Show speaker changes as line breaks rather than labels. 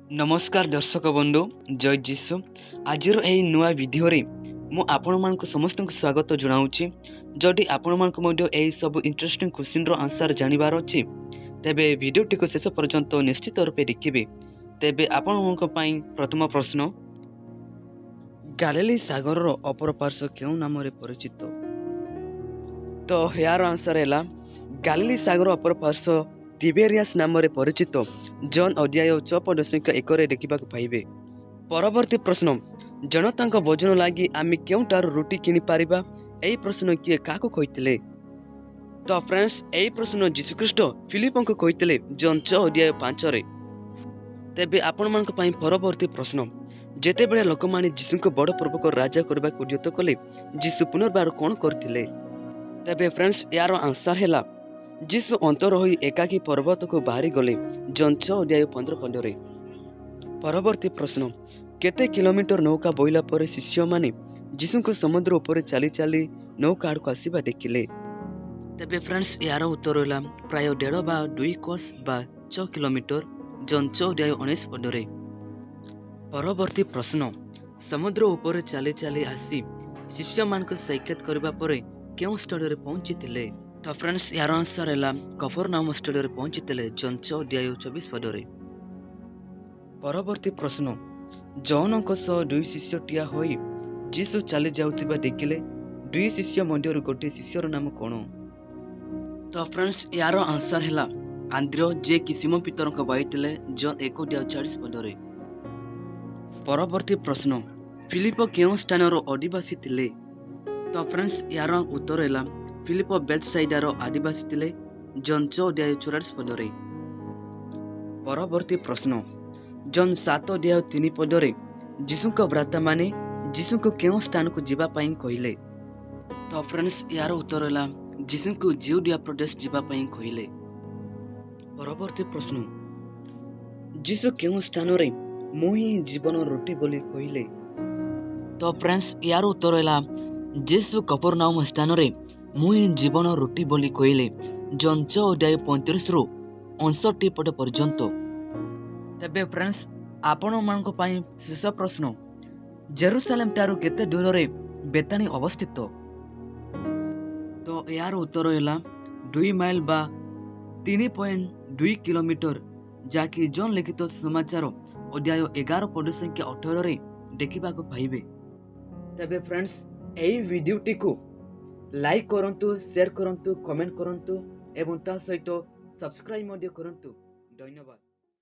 ନମସ୍କାର ଦର୍ଶକ ବନ୍ଧୁ, ଜୟ ଯୀଶୁ। ଆଜିର ଏହି ନୂଆ ଭିଡ଼ିଓରେ ମୁଁ ଆପଣମାନଙ୍କୁ ସମସ୍ତଙ୍କୁ ସ୍ୱାଗତ ଜଣାଉଛି। ଯଦି ଆପଣମାନଙ୍କୁ ମଧ୍ୟ ଏହି ସବୁ ଇଣ୍ଟରେଷ୍ଟିଂ କ୍ୱେଶ୍ଚିନ୍ର ଆନ୍ସର୍ ଜାଣିବାର ଅଛି, ତେବେ ଭିଡ଼ିଓଟିକୁ ଶେଷ ପର୍ଯ୍ୟନ୍ତ ନିଶ୍ଚିତ ରୂପେ ଦେଖିବେ। ତେବେ ଆପଣଙ୍କ ପାଇଁ ପ୍ରଥମ ପ୍ରଶ୍ନ, ଗାଲିଲି ସାଗରର ଅପର ପାର୍ଶ୍ୱ କେଉଁ ନାମରେ ପରିଚିତ? ତ ଏହାର ଆନ୍ସର୍ ହେଲା, ଗାଲିଲି ସାଗର ଅପର ପାର୍ଶ୍ୱ ତିବେରିଆସ୍ ନାମରେ ପରିଚିତ। ଜନ୍ ଅଧ୍ୟାୟ 6 ପଦ ସଂଖ୍ୟା 1ରେ ଦେଖିବାକୁ ପାଇବେ। ପରବର୍ତ୍ତୀ ପ୍ରଶ୍ନ, ଜନତାଙ୍କ ଭୋଜନ ଲାଗି ଆମେ କେଉଁଠାରୁ ରୁଟି କିଣିପାରିବା? ଏହି ପ୍ରଶ୍ନ କିଏ କାହାକୁ କହିଥିଲେ? ତ ଫ୍ରେଣ୍ଡସ୍, ଏହି ପ୍ରଶ୍ନ ଯୀଶୁଖ୍ରୀଷ୍ଟ ଫିଲିପଙ୍କୁ କହିଥିଲେ, ଜନ୍ 6 ଅଧ୍ୟାୟ 5ରେ। ତେବେ ଆପଣମାନଙ୍କ ପାଇଁ ପରବର୍ତ୍ତୀ ପ୍ରଶ୍ନ, ଯେତେବେଳେ ଲୋକମାନେ ଯୀଶୁଙ୍କୁ ବଡ଼ ପର୍ବକୁ ରାଜା କରିବାକୁ ଉଦ୍ୟତ କଲେ, ଯୀଶୁ ପୁନର୍ବାର କ'ଣ କରିଥିଲେ? ତେବେ ଫ୍ରେଣ୍ଡସ୍, ଏହାର ଆନ୍ସର୍ ହେଲା, ଯୀଶୁ ଅନ୍ତର ହୋଇ ଏକାକୀ ପର୍ବତକୁ ବାହାରି ଗଲେ, ଜନ୍ 6 ଅଧ୍ୟାୟ 15 ପଦରେ। ପରବର୍ତ୍ତୀ ପ୍ରଶ୍ନ, କେତେ କିଲୋମିଟର ନୌକା ବୋଇଲା ପରେ ଶିଷ୍ୟମାନେ ଯୀଶୁଙ୍କୁ ସମୁଦ୍ର ଉପରେ ଚାଲି ଚାଲି ନୌକା ଆଡ଼କୁ ଆସିବା ଦେଖିଲେ? ତେବେ ଫ୍ରେଣ୍ଡସ୍, ଏହାର ଉତ୍ତର ହେଲା ପ୍ରାୟ 1.5 ବା 2 କୋଶ ବା 6 କିଲୋମିଟର, ଜନ୍ 6 ଅଧ୍ୟାୟ 19 ପଦରେ। ପରବର୍ତ୍ତୀ ପ୍ରଶ୍ନ, ସମୁଦ୍ର ଉପରେ ଚାଲି ଚାଲି ଆସି ଶିଷ୍ୟମାନଙ୍କୁ ସାକ୍ଷାତ କରିବା ପରେ କେଉଁ ସ୍ଥଳରେ ପହଞ୍ଚିଥିଲେ? ତ ଫ୍ରେଣ୍ଡସ୍, ଏହାର ଆନ୍ସର୍ ହେଲା କଫରନାମ ସ୍ଥଳରେ ପହଞ୍ଚିଥିଲେ, ଜନ୍ 6 ଅଧ୍ୟାୟ 24 ପଦରେ। ପରବର୍ତ୍ତୀ ପ୍ରଶ୍ନ, ଯୋହନଙ୍କ ସହ ଦୁଇ ଶିଷ୍ୟ ଠିଆ ହୋଇ ଯୀଶୁ ଚାଲି ଯାଉଥିବା ଦେଖିଲେ। ଦୁଇ ଶିଷ୍ୟ ମଧ୍ୟରୁ ଗୋଟିଏ ଶିଷ୍ୟର ନାମ କ'ଣ? ତ ଫ୍ରେଣ୍ଡସ୍, ଏହାର ଆନ୍ସର୍ ହେଲା ଆନ୍ଦ୍ରିୟ, ଯିଏକି ଶିମୋନ ପିତରଙ୍କ ଭାଇ ଥିଲେ, ଜନ୍ 1 ଅଧ୍ୟାୟ 40 ପଦରେ। ପରବର୍ତ୍ତୀ ପ୍ରଶ୍ନ, ଫିଲିପ କେଉଁ ସ୍ଥାନର ଅଧିବାସୀ ଥିଲେ? ତ ଫ୍ରେଣ୍ଡସ୍, ଏହାର ଉତ୍ତର ହେଲା ଫିଲିପ ବେଥସାଇଡାର ଆଦିବାସୀ ଥିଲେ, ଜନ୍ 6 ଅଧ୍ୟାୟ 44 ପଦରେ। ପରବର୍ତ୍ତୀ ପ୍ରଶ୍ନ, ଜନ୍ 7 ଅଧ୍ୟାୟ 3 ପଦରେ ଯୀଶୁଙ୍କ ଭ୍ରାତାମାନେ ଯୀଶୁଙ୍କୁ କେଉଁ ସ୍ଥାନକୁ ଯିବା ପାଇଁ କହିଲେ? ତ ଫ୍ରେଣ୍ଡସ୍, ଏହାର ଉତ୍ତର ହେଲା ଯୀଶୁଙ୍କୁ ଜିଉଡିଆ ପ୍ରଦେଶ ଯିବା ପାଇଁ କହିଲେ। ପରବର୍ତ୍ତୀ ପ୍ରଶ୍ନ, ଯୀଶୁ କେଉଁ ସ୍ଥାନରେ "ମୁଁ ହିଁ ଜୀବନ ରୁଟି" ବୋଲି କହିଲେ? ତ ଫ୍ରେଣ୍ଡସ୍, ଏହାର ଉତ୍ତର ହେଲା ଯୀଶୁ କପରନାଉମ ସ୍ଥାନରେ "ମୁଁ ହିଁ ଜୀବନ ରୁଟି" ବୋଲି କହିଲେ, ଜନ୍ 6 ଅଧ୍ୟାୟ 35ରୁ 59 ପଦ ପର୍ଯ୍ୟନ୍ତ। ତେବେ ଫ୍ରେଣ୍ଡସ୍, ଆପଣମାନଙ୍କ ପାଇଁ ଶେଷ ପ୍ରଶ୍ନ, ଜେରୁସାଲେମ ଠାରୁ କେତେ ଦୂରରେ ବେତାନୀ ଅବସ୍ଥିତ? ତ ଏହାର ଉତ୍ତର ହେଲା 2 ମାଇଲ ବା 3.2 କିଲୋମିଟର, ଯାହାକି ଜନ୍ ଲିଖିତ ସମାଚାର ଅଧ୍ୟାୟ 11 ପଦ ସଂଖ୍ୟା 18ରେ ଦେଖିବାକୁ ପାଇବେ। ତେବେ ଫ୍ରେଣ୍ଡସ୍, ଏହି ଭିଡ଼ିଓଟିକୁ ଲାଇକ୍ କରନ୍ତୁ, ସେୟାର କରନ୍ତୁ, କମେଣ୍ଟ କରନ୍ତୁ ଏବଂ ତା ସହିତ ସବସ୍କ୍ରାଇବ୍ ମଧ୍ୟ କରନ୍ତୁ। ଧନ୍ୟବାଦ।